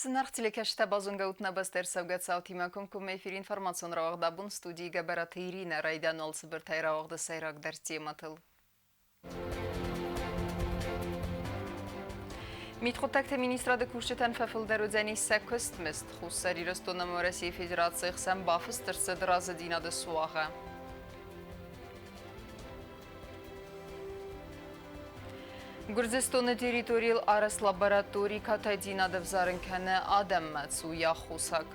Зынаргъ телекӕсджытӕ, базонгӕ ут нӕ бӕстӕ ӕрцӕугӕ цаутимӕ комкоммӕ эфиры информацион рауагъд абон студийы Гӕбӕраты Иринӕ. Райдиан уал цыбыртӕй рауагъды сӕйрагдӕр темӕтыл. Мидхъуыддӕгты министрады кусджытӕн фӕфылдӕр уыдзӕнис сӕ куыстмызд. Хуссар Ирыстон ӕмӕ Уӕрӕсейы Федерацийы хсӕн бафыст ӕрцыд разыдзинады суагъӕ. Гуырдзыстоны территорийыл арӕзт лаборатори катайдзинад ӕвзарын кӕны адӕммӕ, цу аххосаг.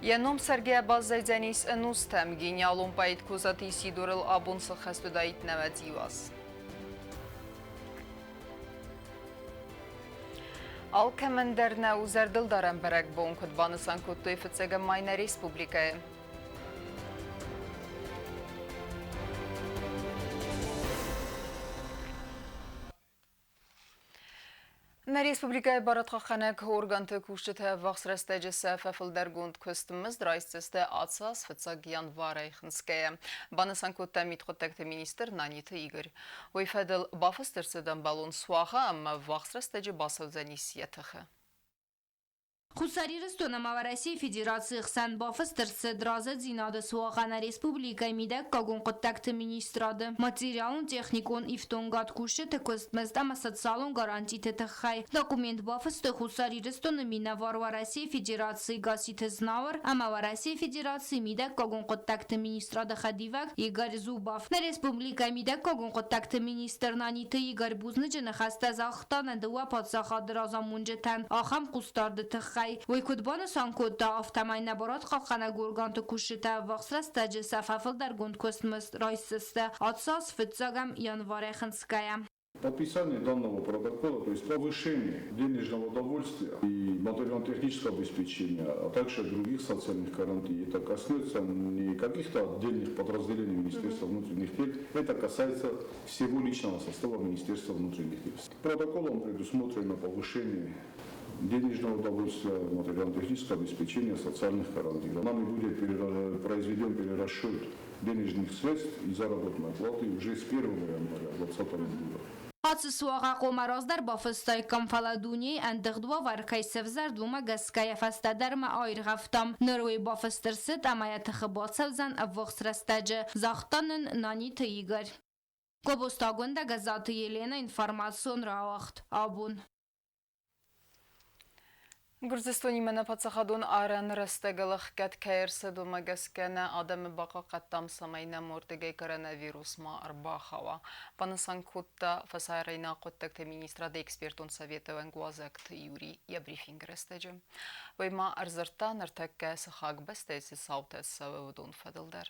Йӕ ном цӕргӕ баззайдзӕнис ӕнустӕм. Гениалон поэт Козаты Исидорыл абон сыххӕст уыдаид 90 аз. Алкӕмӕн дӕр нӕ у зӕрдылдарӕн бӕрӕгбон, куыд банысан кодтой фыццӕгӕм май нӕ республикӕйы. Нӕ республикӕйы барадхъахъхъӕнӕг органты кусджытӕ ӕввахс рӕстӕджы сӕ фӕфылдӕргонд куыстмызд райсдзысты ацы аз фыццаг январӕй хынцгӕйӕ, банысан кодта мидхъуыддӕгты министр Наниты Игорь. Уый фӕдыл бафыст ӕрцыд ӕмбӕлон суагъӕ ӕмӕ ӕввахс рӕстӕджы бацӕудзӕнис йӕ тыхы. Хуссар Ирыстон ӕмӕ Уӕрӕсейы Федерацийы хсӕн бафыст ӕрцыд разыдзинады суагъӕ нӕ республикӕйы мидӕггагон хъуыддӕгты министрады материалон-техникон ифтонгад кусджыты куыстмызд ӕмӕ социалон гарантиты тыххӕй. Документ бафыстой Хуссар Ирыстоны минӕвар Уӕрӕсейы Федерацийы Гасситы Знауыр ӕмӕ Уӕрӕсейы Федерацийы мидӕггагон хъуыддӕгты министрады хӕдивӕг Игорь Зубов. Нӕ республикӕйы мидӕггагон хъуыддӕгты министр Наниты Игорь бузныджы ныхӕстӕ загъта нӕ дыууӕ паддзахады разамонджытӕн ахӕм хъусдарды тыххӕй. Уый куыд банысан кодта, афтӕмӕй нӕ барадхъахъхъӕнӕг органты кусджытӕ ӕввахс рӕстӕджы сӕ фӕфылдӕргонд куыстмызд райсдзысты ацы аз фыццӕгӕм январӕй хынцгӕйӕ. Подписание данного протокола, то есть повышение денежного довольствия и материально-технического обеспечения, а также других социальных гарантий, это коснется не каких-то отдельных подразделений Министерства внутренних дел, это касается всего личного состава Министерства внутренних дел. Протоколом предусмотрено повышение денежного удовольствия, материально-технического обеспечения, социальных гарантий. Нами будет произведен перерасчет денежных средств и заработной платы уже с 1 января 2020 года. Ацы суагъӕ хъуамӕ раздӕр бафыстаиккам, фӕлӕ дунейы ӕндыгъд уавӕр кӕй сӕвзӕрд, уымӕ гӕсгӕ йӕ фӕстӕдӕрмӕ аиргъӕвтам. Ныр уый бафыст ӕрцыд ӕмӕ йӕ тыхы бацӕудзӕн ӕввахс рӕстӕджы, загъта нын Наниты Игорь. Гобозты Агуындӕ, Гӕззаты Еленӕ, информацион рауагъд. Абон. Гуырдзыстонимӕ нӕ паддзахадон арӕн рӕстӕгыл ӕхгӕд кӕй ӕрцыд, уымӕ гӕсгӕ нӕ адӕмы бахъахъхъӕдтам, цӕмӕй нӕм уырдыгӕй коронавирус ма ӕрбахауа, банысан кодта фӕсарӕйнаг хъуыддӕгты министрады экспертон советы уӕнг Уазӕгты Юрий йӕ брифингы рӕстӕджы. Уый ма ӕрдзырдта, ныртӕккӕ сыхаг бӕстӕйы цы цаутӕ цӕуы, уыдон фӕдыл дӕр.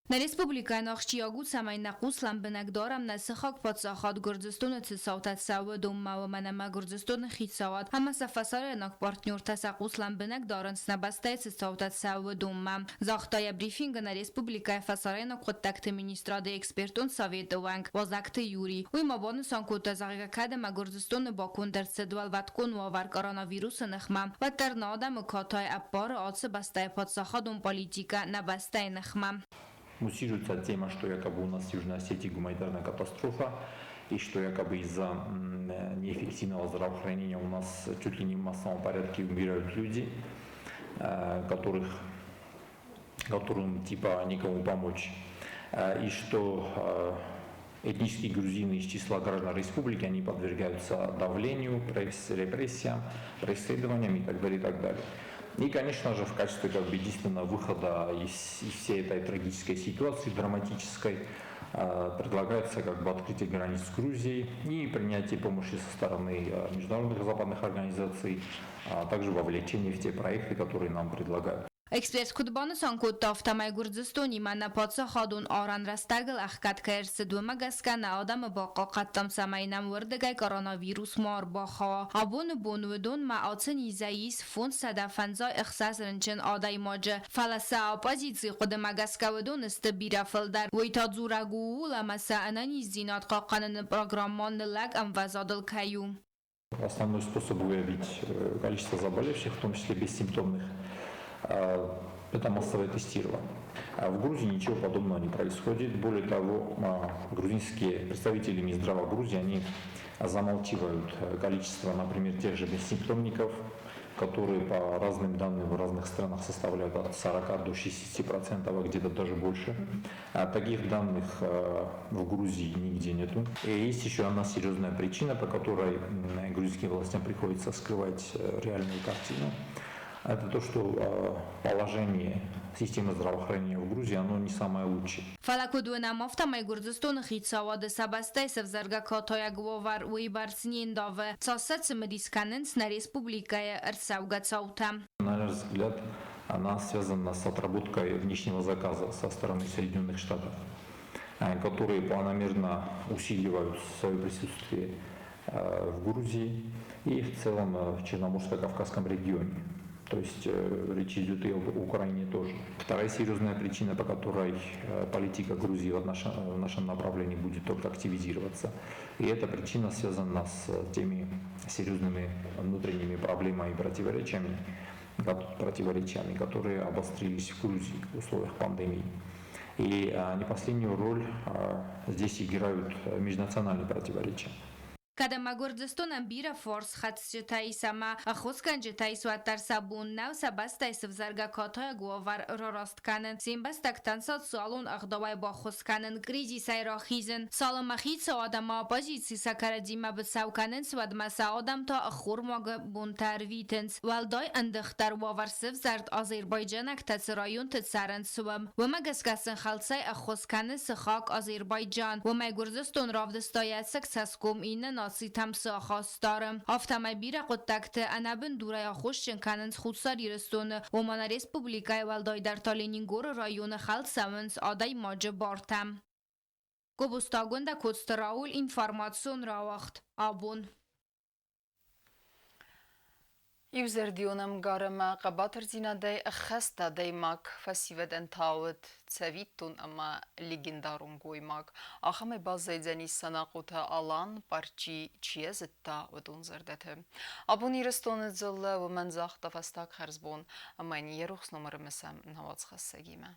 Нӕ республикӕйӕн ахсджиаг у, цӕмӕй нӕ хъус лӕмбынӕг дарӕм нӕ сыхаг паддзахад Гуырдзыстоны цы цаутӕ цӕуы, уыдонмӕ, уымӕн ӕмӕ Гуырдзыстоны хицауад ӕмӕ сӕ фӕсарӕйнаг партнертӕ сӕ хъус лӕмбынӕг дарынц нӕ бӕстӕйы цы цаутӕ цӕуы, уыдонмӕ, загъта йӕ брифингы нӕ республикӕйы фӕсарӕйнаг хъуыддӕгты министрады экспертон советы уӕнг Уазӕгты Юрий. Уый ма банысан кодта, зӕгъгӕ, кӕд ӕмӕ Гуырдзыстоны баконд ӕрцыд уӕлвӕткон уавӕр коронавирусы ныхмӕ, уӕддӕр нӕ адӕмы катай ӕппары ацы бӕстӕйы паддзахадон политикӕ нӕ бӕстӕйы ныхмӕ. Муссируется тема, что якобы у нас в Южной Осетии гуманитарная катастрофа, и что якобы из-за неэффективного здравоохранения у нас чуть ли не в массовом порядке умирают люди, которым типа никому помочь. И что этнические грузины из числа граждан республики, они подвергаются давлению, репрессиям, преследованиям и так далее, и так далее. И, конечно же, в качестве как бы единственного выхода из всей этой трагической ситуации, драматической, предлагается как бы открытие границ с Грузией и принятие помощи со стороны международных западных организаций, а также вовлечение в те проекты, которые нам предлагают. Эксперт куыд банысан кодта, афтӕмӕй Гуырдзыстонимӕ нӕ паддзахадон арӕн рӕстӕгыл ӕхгӕд кӕй ӕрцыд, уымӕ гӕсгӕ нӕ адӕмы бахъахъхъӕдтам, цӕмӕй нӕм уырдыгӕй коронавирус ма ӕрбахауа. Абоны бон уыдонмӕ ацы низӕй ис 556 рынчын адӕймаджы, фӕлӕ сӕ оппозицийы хъуыдымӕ гӕсгӕ уыдон сты бирӕ фылдӕр. Уый та дзурӕг у ууыл, ӕмӕ сӕ ӕнӕниздзинад хъахъхъӕныны программӕ ныллӕг ӕмвӕзадыл кӕй у. Основной способ выявить количество заболевших, в том числе бессимптомных, это массовое тестирование. А в Грузии ничего подобного не происходит. Более того, грузинские представители Минздрава Грузии, они Замалчивают количество, например, тех же бессимптомников, которые по разным данным в разных странах составляют от 40 до 60%, а где-то даже больше. А таких данных в Грузии нигде нету. И есть еще одна серьезная причина, по которой грузинским властям приходится скрывать реальную картину. Это то, что положение системы здравоохранения в Грузии, оно не самое лучшее. Фӕлӕ куыд уынӕм, афтӕмӕй Гуырдзыстоны хицауады сӕ бӕстӕйы сӕвзӕргӕ катайаг уавӕр уыйбӕрц не ндавы, цас сӕ цымыдис кӕнынц нӕ республикӕйы ӕрцӕугӕ цаутӕ. На наш взгляд, она связана с отработкой внешнего заказа со стороны Соединенных Штатов, которые планомерно усиливают свое присутствие в Грузии и в целом в Черноморско-Кавказском регионе. То есть речь идет и об Украине тоже. Вторая серьезная причина, по которой политика Грузии в нашем направлении будет только активизироваться. И эта причина связана с теми серьезными внутренними проблемами и противоречиями, которые обострились в Грузии в условиях пандемии. И не последнюю роль здесь играют межнациональные противоречия. Кӕд ӕмӕ Гуырдзыстонӕн бирӕ фарсхӕцджытӕ ис ӕмӕ ӕххуысгӕнджытӕ ис, уӕддӕр сӕ бон нӕу сӕ бӕстӕйы сывзӕргӕ катайаг уавӕр рараст кӕнын, се мбӕстӕгтӕн социалон ӕгъдауӕй баххуыс кӕнын, кризисӕй рахизын. Цалынмӕ хицауад ӕмӕ оппозици сӕ кӕрӕдзимӕ быцӕу кӕнынц, уӕдмӕ сӕ адӕм та ӕххормагы бонтӕ ӕрвитынц. Уӕлдай ӕндыгъддӕр уавӕр сывзӕрд, азербайджанӕгтӕ цы районты цӕрынц, уым. Уымӕ гӕсгӕ сын хӕлцӕй ӕххуыс кӕны сыхаг Азербайджан. Уымӕй Гуырдзыстон равдыста йӕ ӕцӕг цӕсгом иннӕ нацитӕм цы ахаст дары. Афтӕмӕй бирӕ хъуыддӕгты ӕнӕбындурӕй аххосджын кӕнынц Хуссар Ирыстоны, уымӕн республикӕйы уӕлдайдӕр та Ленингоры районы хӕлд цӕуынц адӕймаджы бартӕ. Гобозты Агуындӕ, Коцты Рауль, информацион рауагъд. Абон. Иузӕрдион ӕмгар ӕмӕ хъӕбатырдзинадӕй ӕххӕст адӕймаг фӕсивӕдӕн та уыд цӕвиттон ӕмӕ легендарон гоймаг. Ахӕмӕй баззайдзӕнис Санахъоты Алан, Парчи чи йӕ зыдта, уыдон зӕрдӕты. Абон Ирыстоны дзыллӕ уымӕн загъта фӕстаг хӕрзбон ӕмӕ йын йӕ рухс ном ӕрымысӕм нӕ уацхӕссӕгимӕ.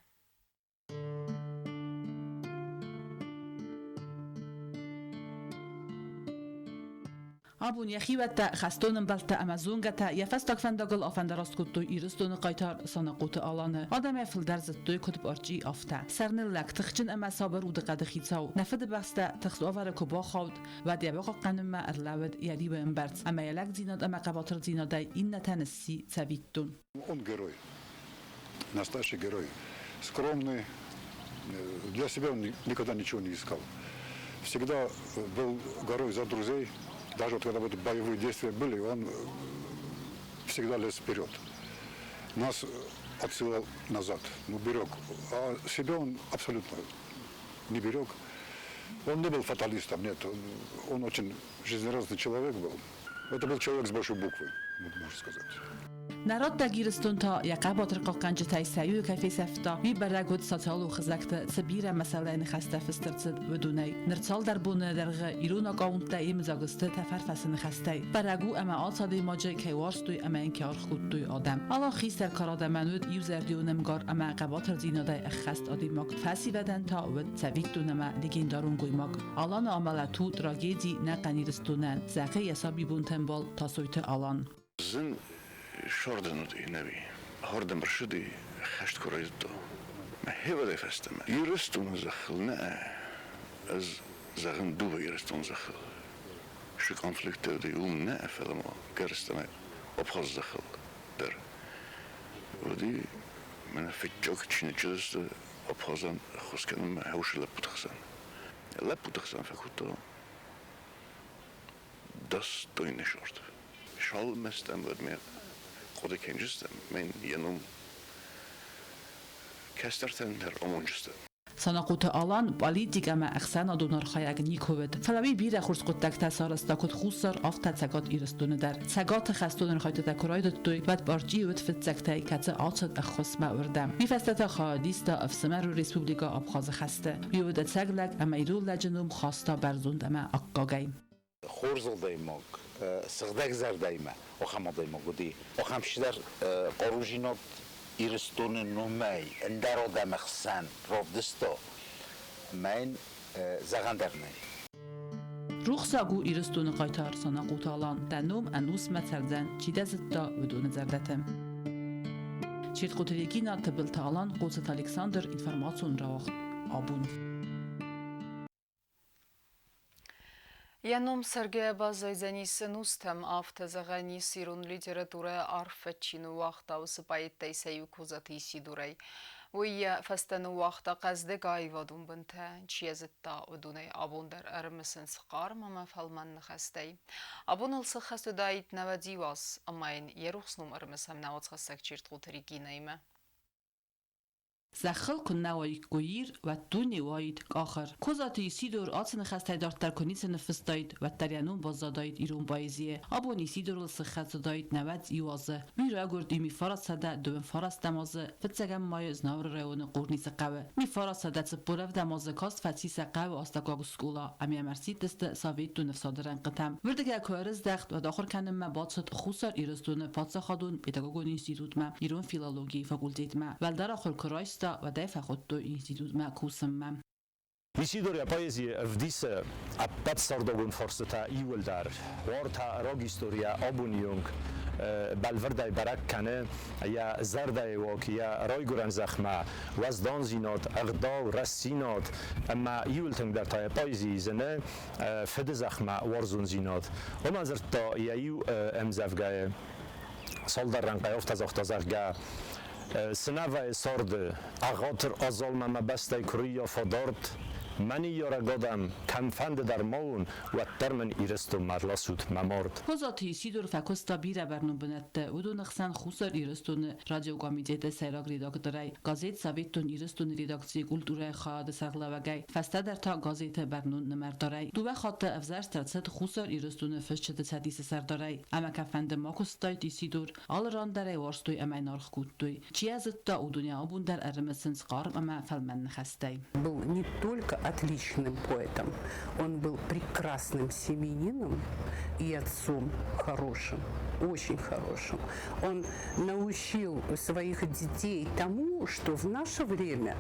Абон йӕ хиуӕттӕ, хӕстон ӕмбӕлттӕ ӕмӕ зонгӕтӕ йӕ фӕстаг фӕндагыл афӕндараст кодтой Ирыстоны хъайтар Санахъоты Аланы. Адӕмӕй фылдӕр зыдтой куыд Парчъи, афтӕ. Сӕрныллӕг, тыхджын ӕмӕ сабыр удыхъӕды хицау. Нӕ фыдыбӕстӕ тыхст уавӕры куы бахауд, уӕд йӕ бахъахъхъӕнынмӕ ӕрлӕууыд йӕ риуы ӕмбӕрц ӕмӕ йӕ лӕгдзинад ӕмӕ хъӕбатырдзинадӕй иннӕтӕн сси цӕвиттон. Он герой. Настоящий герой. Скромный. Для себя он никогда ничего не искал. Всегда был горой за друзей. Даже вот когда вот боевые действия были, он всегда лез вперед. Нас отсылал назад, ну, берег. А себя он абсолютно не берег. Он не был фаталистом, нет. Он очень жизнерадостный человек был. Это был человек с большой буквы, можно сказать. Нӕ раттӕг Ирыстон та йӕ хъӕбатыр хъахъхъӕнджытӕй сӕ иуы кӕй фесӕфта, уый бӕрӕг уыд социалон хызӕгты цы бирӕ мӕсӕллӕйы ныхӕстӕ фыст ӕрцыд, уыдонӕй. Ныр цалдӕр боны дӕргъы ирон аккаунттӕ йемыдзаг сты тӕфӕрфӕсы ныхӕстӕй. Бӕрӕг у, ӕмӕ ацы адӕймаджы кӕй уарзтой ӕмӕ йын кӕй аргъ кодтой адӕм. Алан хистӕр кары адӕмӕн уыд иузӕрдион ӕмгар ӕмӕ хъӕбатырдзинадӕй ӕххӕст адӕймаг. Фӕсивӕдӕн та уыд цӕвиттон ӕмӕ легендарон гоймаг. Аланы амӕлӕт у трагеди нӕ хъӕн Ирыстонӕн, зӕгъы йӕ сабибонты ӕмбал Тасойты Алан. Зын сордӕн уыди нӕви. Хордӕм ӕрсыди, хӕст куы райдыдта. Мӕ хевӕдӕй фӕстӕмӕ. Ирыстоны зӕххыл нӕ, ӕз зӕгъын дыууӕ Ирыстоны зӕххыл. Шы конфликттӕ уыди уым нӕ, фӕлӕ ма гӕрзтӕ Абхаз зӕххыл дӕр. Уыди мӕнӕ фыццаг чиныджы сты Абхазӕн ӕххуыс кӕнынмӕ хӕусы лӕппуты хсӕн. Лӕппуты хсӕн фӕкодта достойный сорт. Шалмӕстӕм уӕд ме хъуыды кӕнджыстӕм, мӕн йӕ ном кӕстӕртӕн дӕр амонджыстӕм. Санахъоты Алан политик ӕмӕ ӕхсӕнадон архайӕг никуы уыд, фӕлӕ уый бирӕ хорз хъуыддӕгтӕ сарӕзта куыд Хуссар, афтӕ Цӕгат Ирыстоны дӕр. Цӕгаты хӕстон архайдтытӕ куы райдыдтой, уӕд Парчъи уыд фыццӕгтӕй, кӕцы ацыд ӕххуысмӕ уырдӕм. Уый фӕстӕ та хайадиста ӕфсымӕрон республикӕ Абхазы хӕсты. Уый уыд ӕцӕг лӕг ӕмӕ ирон лӕджы ном хаста бӕрзонд ӕмӕ аккагӕй. Хорз адӕймаг, сыгъдӕг зӕрдӕимӕ ахӕм адӕймаг уыди. Ахӕм чидӕр хъаружинад Ирыстоны номӕй ӕндӕр адӕмы хсӕн равдыста, мӕн зӕгъӕн дӕр нӕй. Рухсаг у, Ирыстоны хъайтар Санахъоты Алан, дӕ ном ӕнусмӕ цӕрдзӕн, чи дӕ зыдта, уыдоны зӕрдӕты. Четкъоты Регина, Тыбылты Алан, Хъоцыты Александр, информацион рауагъд Абон. Йӕ ном цӕргӕйӕ баззайдзӕнис ӕнустӕм, афтӕ зӕгъӕн ис, ирон литературӕйы арф чи ныууагъта, уыцы поэттӕй сӕ иу Козаты Исидорӕй. Уый йӕ фӕстӕ ныууагъта хъӕздыг аивадон бынтӕ, чи йӕ зыдта, уыдонӕй абон дӕр ӕрымысынц хъарм ӕмӕ фӕлмӕн ныхӕстӕй. Абон ыл сыххӕст уыдаид 90 аз, ӕмӕ йын йӕ рухс ном ӕрымысӕм нӕ уацхӕссӕг Чертхъоты Регинӕимӕ. Зӕххыл куыннӕ уаиккой Ир, уӕд дуне уаид къахыр. Козаты Исидор ацы ныхӕстӕй дарддӕр куы ницы ныффыстаид, уӕддӕр йӕ ном баззадаид ирон поэзийы. Абон Исидорыл сыххӕцыдаид 91 азы. Уый райгуырд 1929 азы, фыццӕгӕм майы Знауыры районы Хъорнисы хъӕуы. 1947 азы каст фӕци сӕ хъӕуы астӕуккаг скъола ӕмӕ йӕм ӕрсидтысты Советон ӕфсады рӕнхъытӕм. Уырдыгӕй куы ӕрыздӕхт, уӕд ахуыр кӕнынмӕ бацыд Хуссар Ирыстоны паддзахадон педагогон институтмӕ ирон филологийы факультетмӕ. Уӕлдӕр ахуыр куы райста, уӕд ӕй фӕхуыдтой институтмӕ кусынмӕ. Исидор йӕ поэзийы ӕвдисы ӕппӕт цардуагон фарстытӕ иууылдӕр. Уартӕ рог историйӕ абоны онг бӕлвырдӕй бӕрӕг кӕны йӕ зӕрдӕйы уаг, йӕ райгуырӕн зӕхмӕ уӕздандзинад, ӕгъдау, рӕстдзинад ӕмӕ иууыл тынгдӕр та йӕ поэзийы зыны фыдызӕхмӕ уарзондзинад. Уымӕн дзырдта йӕ иу ӕмдзӕвгӕйы цалдӕр рӕнхъӕй афтӕ загъта, зӕгъгӕ, цы нӕ вӕййы царды, ӕгъатыр адзалмӕ мӕ бӕстӕй куы рыййафа дард, мӕ ныййарӕг адӕм, кӕмфӕнды дӕр ма уон, уӕддӕр мын Ирыстонмӕ ӕрласут мӕ мард. Козаты Исидор фӕкуыста бирӕ бӕрнон бынӕтты, уыдоны хсӕн Хуссар Ирыстоны радиокомитеты сӕйраг редакторӕй, газет Советон Ирыстоны редакцийы культурӕйы хайады сӕргълӕууӕгӕй, фӕстӕдӕр та газеты бӕрнон нымӕрдарӕй. Дыууӕ хатты ӕвзӕрст ӕрцыд Хуссар Ирыстоны фысджыты цӕдисы сӕрдарӕй, ӕмӕ кӕфӕнды ма куыстаид Исидор, алы ран дӕр ӕй уарзтой ӕмӕ йын аргъ кодтой. Чи йӕ зыдта, уыдонӕй абон дӕр ӕрымысынц хъарм ӕмӕ фӕлмӕн ныхӕстӕй. Был не только отличным поэтом, он был прекрасным семьянином и отцом хорошим, очень хорошим. Он научил своих детей тому, что в наше время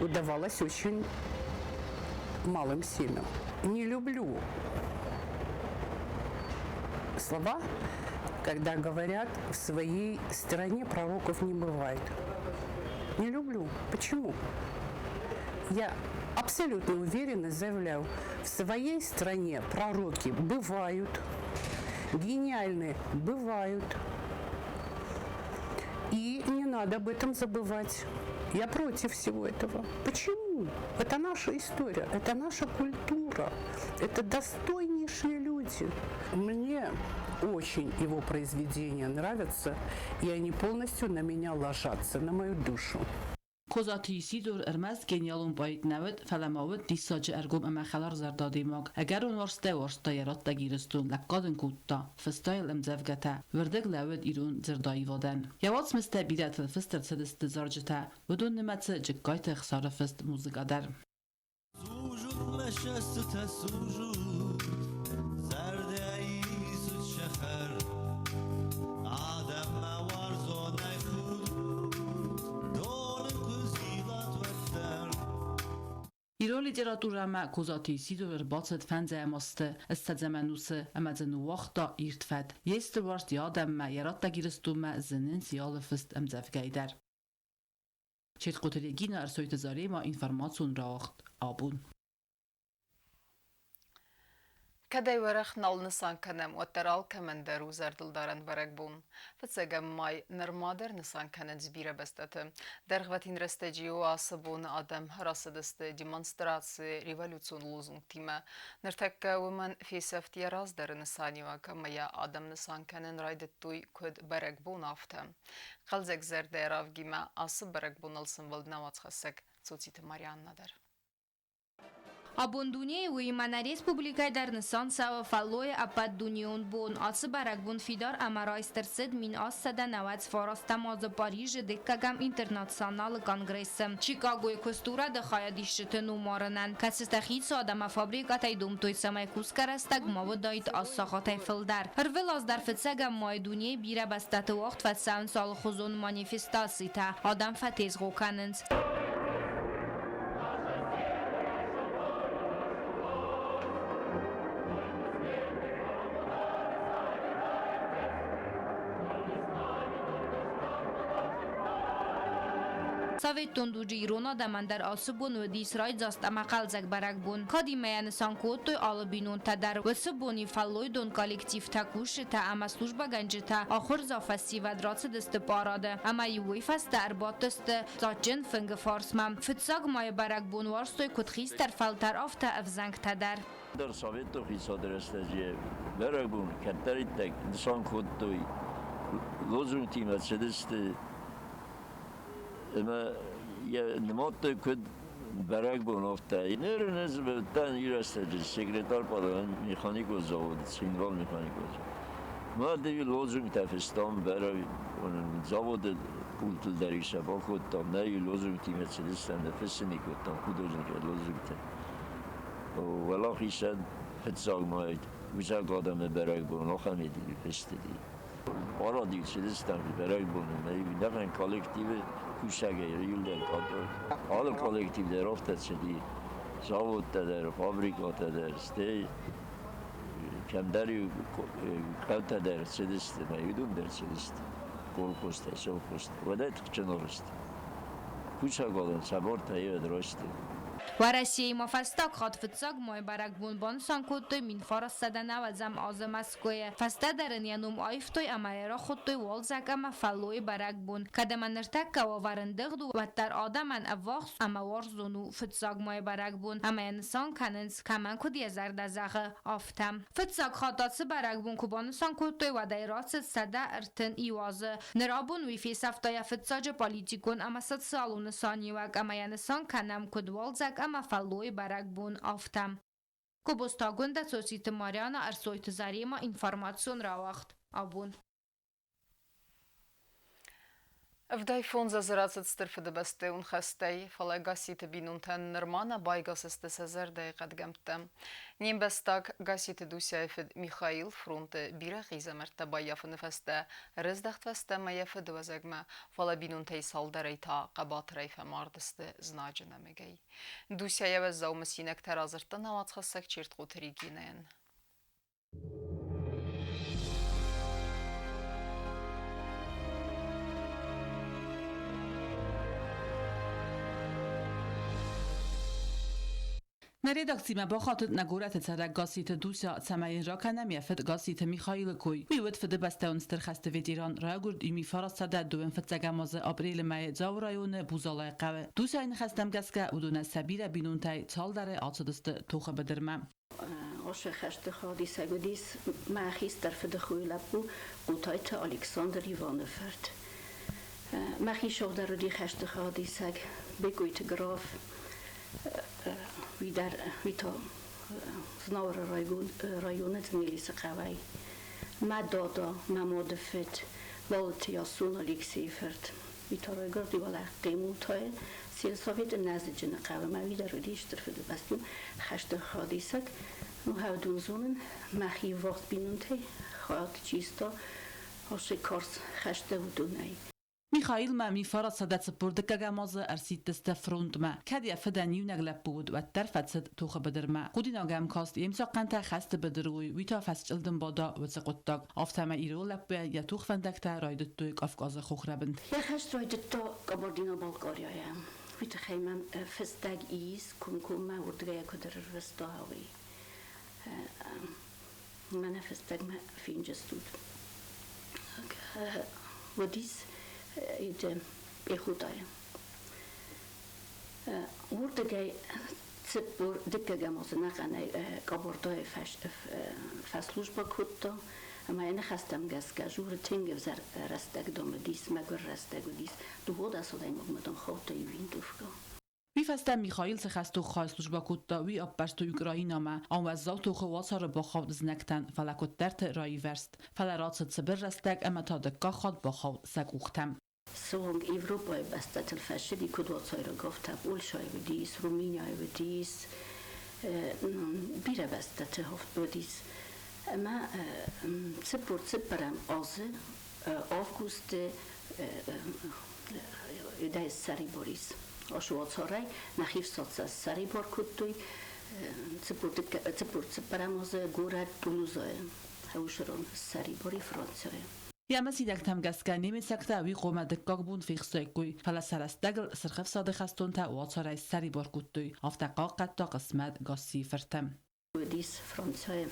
удавалось очень малым семьям. Не люблю слова, когда говорят, в своей стране пророков не бывает. Не люблю. Почему? Я абсолютно уверенно заявляю, в своей стране пророки бывают, гениальные бывают. И не надо об этом забывать. Я против всего этого. Почему? Это наша история, это наша культура, это достойнейшие люди. Мне очень его произведения нравятся, и они полностью на меня ложатся, на мою душу. Козаты Исидор ӕрмӕст гениалон поэт нӕ уыд, фӕлӕ ма уыд диссаджы ӕргом ӕмӕ хӕларзӕрдӕ адӕймаг. Ӕгӕрон уарзтӕй уарзта йӕ раттӕг Ирыстон, лӕггад ын кодта, фыста йыл ӕмдзӕвгӕтӕ, уырдыг лӕууыд ирон дзырдаивадӕн. Йӕ уацмыстӕ бирӕтыл фыст ӕрцыдысты зарджытӕ, уыдон нымӕцы Джыккайты Ӕхсары фыст музыкӕ дӕр. Служут мӕ цӕстытӕ, служут, зӕрдӕйы исут сӕхӕр. Адӕммӕ уарзонӕй худут, доны куы зилат, уӕддӕр. Ирон литературӕмӕ Козаты Исидор ӕрбацыд фӕндзӕм азты, ссӕдзӕм ӕнусы ӕмӕ дзы ныууагъта ирд фӕд. Йе стыр уарзт йӕ адӕммӕ, йӕ раттӕг Ирыстонмӕ зынынц йӕ алы фыст ӕмдзӕвгӕйы дӕр. Четкъоты Регина, Ӕрсойты Зарема, информацион рауагъд Абон. Кӕд ӕй уӕрӕх нал нысан кӕнӕм, уӕддӕр алкӕмӕн дӕр у зӕрдылдарӕн бӕрӕгбон. Фыццӕгӕм май нырма дӕр нысан кӕнынц бирӕ бӕстӕты. Дӕргъвӕтин рӕстӕджы-иу ацы боны адӕм рацыдысты демонстраци революцион лозунгтимӕ. Ныртӕккӕ уымӕн фесӕфт йӕ раздӕры нысаниуӕг ӕмӕ йӕ адӕм нысан кӕнын райдыдтой куыд бӕрӕгбон, афтӕ. Хъӕлдзӕг зӕрдӕйы равгимӕ ацы бӕрӕгбоныл сӕмбӕлд нӕ уацхӕссӕг Цоциты Марианна дӕр. Абон дунейы, уыимӕ нӕ республикӕйы дӕр нысан цӕуы фӕллойы ӕппӕтдунеон бон. Ацы бӕрӕгбон фидар ӕмӕ райст ӕрцыд 1899 азы Парижы дыккӕгӕм интернационалы конгрессы Чикагойы куыстурӕды хайадисджыты номарынӕн, кӕцытӕ хицауад ӕмӕ фабрикӕтӕй домдтой, цӕмӕй кусгӕ рӕстӕг ма уыдаид аст сахатӕй фылдӕр. Ӕрвылаз дӕр фыццӕгӕм майы дунейы бирӕ бӕстӕты уагъд фӕцӕуынц алыхуызон манифестацитӕ, адӕм фӕтезгъо кӕнынц. Советон дуджы ирон адӕмӕн дӕр ацы бон уыдис райдзаст ӕмӕ хъӕлдзӕг бӕрӕгбон. Кадимӕ йӕ нысан кодтой алы бинонтӕ дӕр. Уыцы бони фӕллойдон коллективтӕ, кусджытӕ ӕмӕ службӕгӕнджытӕ, ахуырдзау фӕсивӕд рацыдысты парады ӕмӕ-иу уый фӕстӕ ӕрбадтысты дзаджджын фынгы фарсмӕ. Фыццаг майы бӕрӕгбон уарзтой куыд хистӕр фӕлтӕр, афтӕ ӕвзӕнгтӕ дӕр. Дӕр Советон хицауады рӕстӕджы бӕрӕгбон кӕддӕриддӕр нысан кодтой, лозунгтимӕ цыдысты ӕмӕ йӕ нымадтой куыд бӕрӕгбон, афтӕ. Ныр ӕз дӕн рӕстӕджы секретарь механикон заводы, Цхинвал механикон завод. Мӕ лозунгтӕ фыстам бӕрӕг заводы пультыл дӕр сӕ бакодтам, нӕ лозунгтимӕ цыдыстӕм, нӕ фыссыны кодтам художникы лозунгтӕ. Уӕлахизӕн фыццаг май узӕг адӕмы бӕрӕгбон ахӕм фыстыди. Парадил цыдыстӕм бӕрӕгбоны, нӕхӕн коллективы кусӕгӕй иуылдӕр кодтой. Алы коллектив дӕр афтӕ цыди, заводтӕ дӕр, фабрикӕтӕ дӕр, стӕй кӕмдӕр-иу хъӕутӕ дӕр цыдысты, мӕ уыдон дӕр цыдысты, колхозтӕ, совхозтӕ. Уӕдӕ тыхджын уырысты. Кусӕг адӕм сӕ бартӕ ивӕд райстой. Уӕрӕсейы ма фӕстаг хатт фыццаг майы бӕрӕгбон банысан кодтой 1990 азы Мӕскуыйы. Фӕстӕдӕр ын йӕ ном аивтой ӕмӕ йӕ рахуыдтой уалдзӕг ӕмӕ фӕллойы бӕрӕгбон. Кӕд ӕмӕ ныртӕккӕ уавӕр ӕндыгъд у, уӕддӕр адӕмӕн ӕввахс ӕмӕ уарзон у фыццаг майы бӕрӕгбон ӕмӕ йӕ нысан кӕнынц, кӕмӕн куыд йӕ зӕрдӕ зӕгъы, афтӕ. Фыццаг хатт ацы бӕрӕгбон куы банысан кодтой, уӕдӕй рацыд 131 азы. Ныр абон уый фесӕфта йӕ фыццаджы политикон ӕмӕ социалон нысаниуӕг ӕмӕ йӕ нысан кӕнӕм куыд уалдзӕг ӕмӕ фӕллойы бӕрӕгбон, афтӕ. Кобозты Агуындӕ, Цоциты Марьяна, Ӕрсойты Зарема, информацион рауагъд. Абон. 75 азы рацыд Стыр Фыдыбӕстӕйон хӕстӕй, фӕлӕ Гасситы бинонтӕн нырма нӕ байгас сты сӕ зӕрдӕйы хъӕдгӕмттӕ. Не мбӕстаг Гасситы Дусяйы фыд Михаил фронты бирӕ хъизӕмӕрттӕ баййафыны фӕстӕ рыздӕхт фӕстӕмӕ йӕ фыдыуӕзӕгмӕ, фӕлӕ бинонтӕй цалдӕрӕй та хъӕбатырӕй фӕмард сты знаджы нӕмыгӕй. Дуся йӕ уӕззау мысинӕгтӕ радзырдта нӕ уацхӕссӕг Чертхъоты Регинӕйӕн. Нӕ редакцимӕ бахатыд нӕ горӕты цӕрӕг Гасситы Дуся, цӕмӕй йын ракӕнӕм йӕ фыд Гасситы Михаилы кой. Уый уыд Фыдыбӕстӕйон Стыр хӕсты ветеран, райгуырд ими 925 азы апрелы мӕйы Дзауы районы Бузалайы хъӕуы. Дусяйы ныхӕстӕм гӕсгӕ, уыдонӕн сӕ бирӕ бинонтӕй цалдӕрӕй ацыдысты тохы быдырмӕ. Ose хӕсты хадисӕг уыдис мӕ хистӕр фыдыхойы лӕппу Хъотайты Александр Иваны фырт. Мӕхи сӕрдар уыди хӕсты хадисӕг Бекъойты граф. Уый дӕр уый та Знауыры районы Тбилисы хъӕуӕй. Мӕ дада, мӕ мады фыд Лалыты Ясон Алексейы фырт. Уый та райгуырди уӕлӕ Хъемултайы сельсоветы Нӕзыджыны хъӕуы. Мӕ уый дӕр уыди Стыр Фыдыбӕстон хӕсты хадисӕг. Ну, хӕвдун зонын, мӕхи вахт бинонтӕй хат чисто асы карз хӕсты уыдонӕй. Михаилмӕ 1942 азы ӕрсидтысты фронтмӕ. Кӕд йӕ фыдӕн иунӕг лӕппу уыд, уӕддӕр фӕцыд тохы быдырмӕ. Худинаг ӕм каст йе мцахъхъӕнтӕ хӕсты быдыры уый, уый та фӕсчъылдым бада уыцы хъуыддаг. Афтӕмӕй ирон лӕппуйӕ йӕ тохвӕндӕгтӕ райдыдтой Кавказы хохрӕбынты. Йӕ хӕст райдыдта Кабардино-Балкарияйӕ. Уый тыххӕй мӕм фыстӕг ис, комкоммӕ уырдыгӕй куыд ӕрырвыста, уый. Мӕнӕ фыстӕгмӕ финджыстут. Уыдис пехотӕйы. Уырдыгӕй 42-ӕм азы ӕнӕхъӕнӕй Къабордайы фӕслужбӕ кодта, ӕмӕ йӕ ныхӕстӕм гӕсгӕ журы тынг ӕвзӕр рӕстӕг дам уыдис, мӕгуыр рӕстӕг уыдис. Дыууадӕс адӕймагмӕ дам хаудта иу винтовкӕ. Уый фӕстӕ Михаил цы хӕстон хай службӕ кодта, уый аппӕрстой Украинӕмӕ, ам уӕззау тохы уацары бахауд знӕгтӕн, фӕлӕ куыддӕрты раивӕрзт. Фӕлӕ рацыд цыбыр рӕстӕг ӕмӕ та дыккаг хатт бахауд сӕ къухтӕм. Суанг Европӕйы бӕстӕтыл фӕсыди, куыд уацайраг, афтӕ Польшӕйы уыдис, Румынияйы уыдис, бирӕ бӕстӕты уыдис. Ӕмӕ 44-ӕм азы августы Юдӕ ссӕрибар ис. Ошуацарӕй нӕхи ӕфсад ссӕрибар кодтой 44-ӕм азы горӕт Тулузӕйы. Хъӕуысырон ссӕрибар и Францийы. Йӕ мысинӕгтӕм гӕсгӕ немыцӕгтӕ уый хъуамӕ дыккаг бон фехстаиккой, фӕлӕ сӕ рӕстӕгыл Сырх Ӕфсады хӕстонтӕ уацарӕй ссӕрибар кодтой, афтӕ хъахъхъӕдта хъысмӕт Гассийы фырты. Уыдис Францӕй.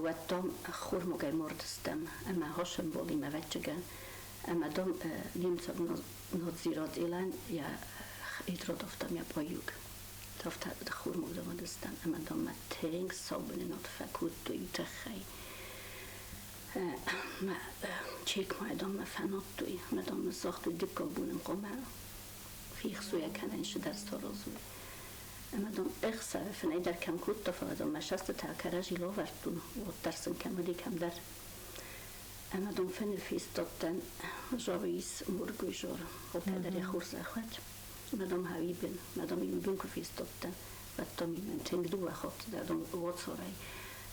Уӕд, дам, ӕххормагӕй мардыстӕм ӕмӕ хосӕмбалимӕ ӕвӕццӕгӕн ӕмӕ, дам, немыцаг надзирателӕн йӕ хид радавтам йӕ пъайуг. Афтӕ ӕххормаг дам уыдыстӕм ӕмӕ, дам, мӕ тынг сау быны над фӕкодтой уый тыххӕй. Мӕ чекмӕ, дам, мӕ фӕнадтой ӕмӕ, дам, мын загътой, дыккаг бон ын хъуамӕ фехсуйа кӕнӕ исчидӕр саразуй. Ӕмӕ, дам, ӕхсӕвы фынӕй дӕр кӕм кодта, фӕлӕ, дам, мӕ сӕстытӕ кӕрӕдзи лӕвӕрдтон, уӕддӕр сын кӕм уыди, кӕмдӕр. Ӕмӕ, дам, фыны фестадтӕн Жавис моргуйзор, алкӕдӕр йӕ хорзӕх уӕд. Ӕмӕ, дам, хауибын, ӕмӕ, дам, иу куы фестадтӕн, уӕд, дам, мын тынг дыууӕ хатты дӕр, дам, уацарӕй.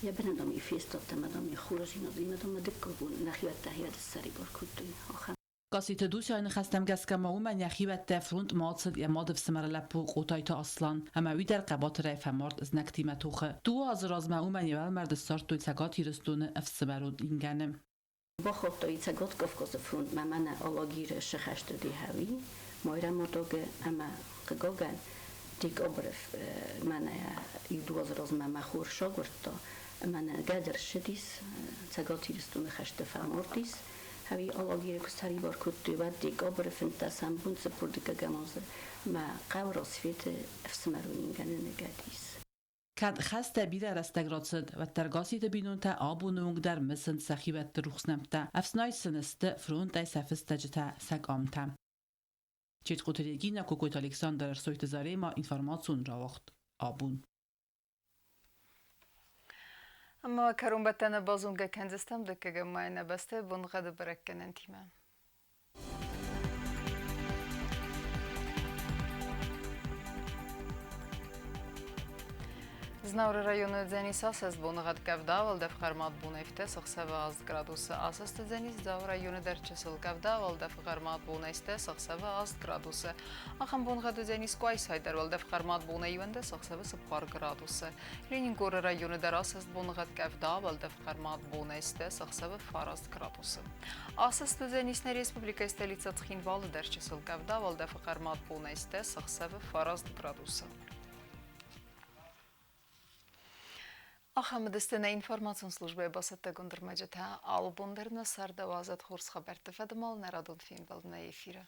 Йӕ быны, дам, фестадтӕн, ӕмӕ, дам, хорздзинад, ӕмӕ, дам, мӕ дыккаг бон нӕхиуӕттӕ хиуӕтты ссӕрибар кодтой. Ахӕм. Гасситы Дусяйы ныхӕстӕм гӕсгӕ ма уымӕн йӕхиуӕттӕ фронтмӕ ацыд йӕ мады фсымӕры лӕппу Хъотайты Аслан, ӕмӕ уый дӕр хъӕбатырӕй фӕмард знӕгтимӕ тохы. 2 азы размӕ уымӕн йӕ уӕлмӕрды ссардтой Цӕгат Ирыстоны ӕфсымӕрон ингӕны. Бахаудтой Цӕгат Кавказы фронтмӕ мӕнӕ Алагиры сыхӕсты Дихӕуи, Майрӕмадагы ӕмӕ, хъыгагӕн, декабры мӕнӕ иу-дыууӕ азы размӕ мӕ хор сагуырдта, ӕмӕ нӕ гӕдыр ссыдис, Цӕгат Ирыстоны хӕсты фӕмардис. Ӕви Алагиры куы сӕрибар кодтой, уӕд декабры 15-ӕм бон 42-ӕм азы мӕ хъӕуы Рассветы ӕфсымӕрон ингӕны ныгӕд ис. Кӕд хӕстӕ бирӕ рӕстӕг рацыд, уӕддӕр Гасситы бинонтӕ абоны онг дӕр мысынц сӕ хиуӕтты рухс нӕмттӕ, ӕфснайд сын сты фронтӕй сӕ фыстӕджытӕ, сӕ къамтӕ. Четкъуты Регина, Кокойты Александр, Ӕрсойты Зарема, информацион рауагъд абон. Ӕмӕ кӕронбӕттӕны базонгӕ кӕндзыстӕм дыккӕгӕм мӕйы нӕ бӕстӕйы боныгъӕды бӕрӕггӕнӕнтимӕ. Знауыры районы уыдзӕнис асӕст боныгъӕд къӕвда, уӕлдӕф хъӕрмад бонӕйфтӕ ӕхсӕвы 8 градусы. Асӕст уыдзӕнис Дзауы районы дӕр чысыл къӕвда, уӕлдӕф хъӕрмад бонӕйстӕ ӕхсӕвы 8 градусы. Ахӕм боныгъӕд уыдзӕнис Къуайсайы дӕр, уӕлдӕф хъӕрмад бонӕй 11 ӕхсӕвы 4 градусы. Ленингоры районы дӕр асӕст боныгъӕд къӕвда, уӕлдӕф хъӕрмад бонӕйстӕ ӕхсӕвы 9 градусы. Асӕст уыдзӕнис нӕ республикӕйы столицӕ Цхинвалы дӕр чысыл къӕвда, уӕлдӕфы хъӕрмад бонӕйстӕ ӕхсӕвы 9 градусы. Ахӕм уыдысты нӕ информацион службӕйы бацӕттӕгонд ӕрмӕджытӕ. Алы бон дӕр нӕ цардауадзӕд хорз хабӕртты фӕдыл нӕ радон фембӕлд нӕ эфиры.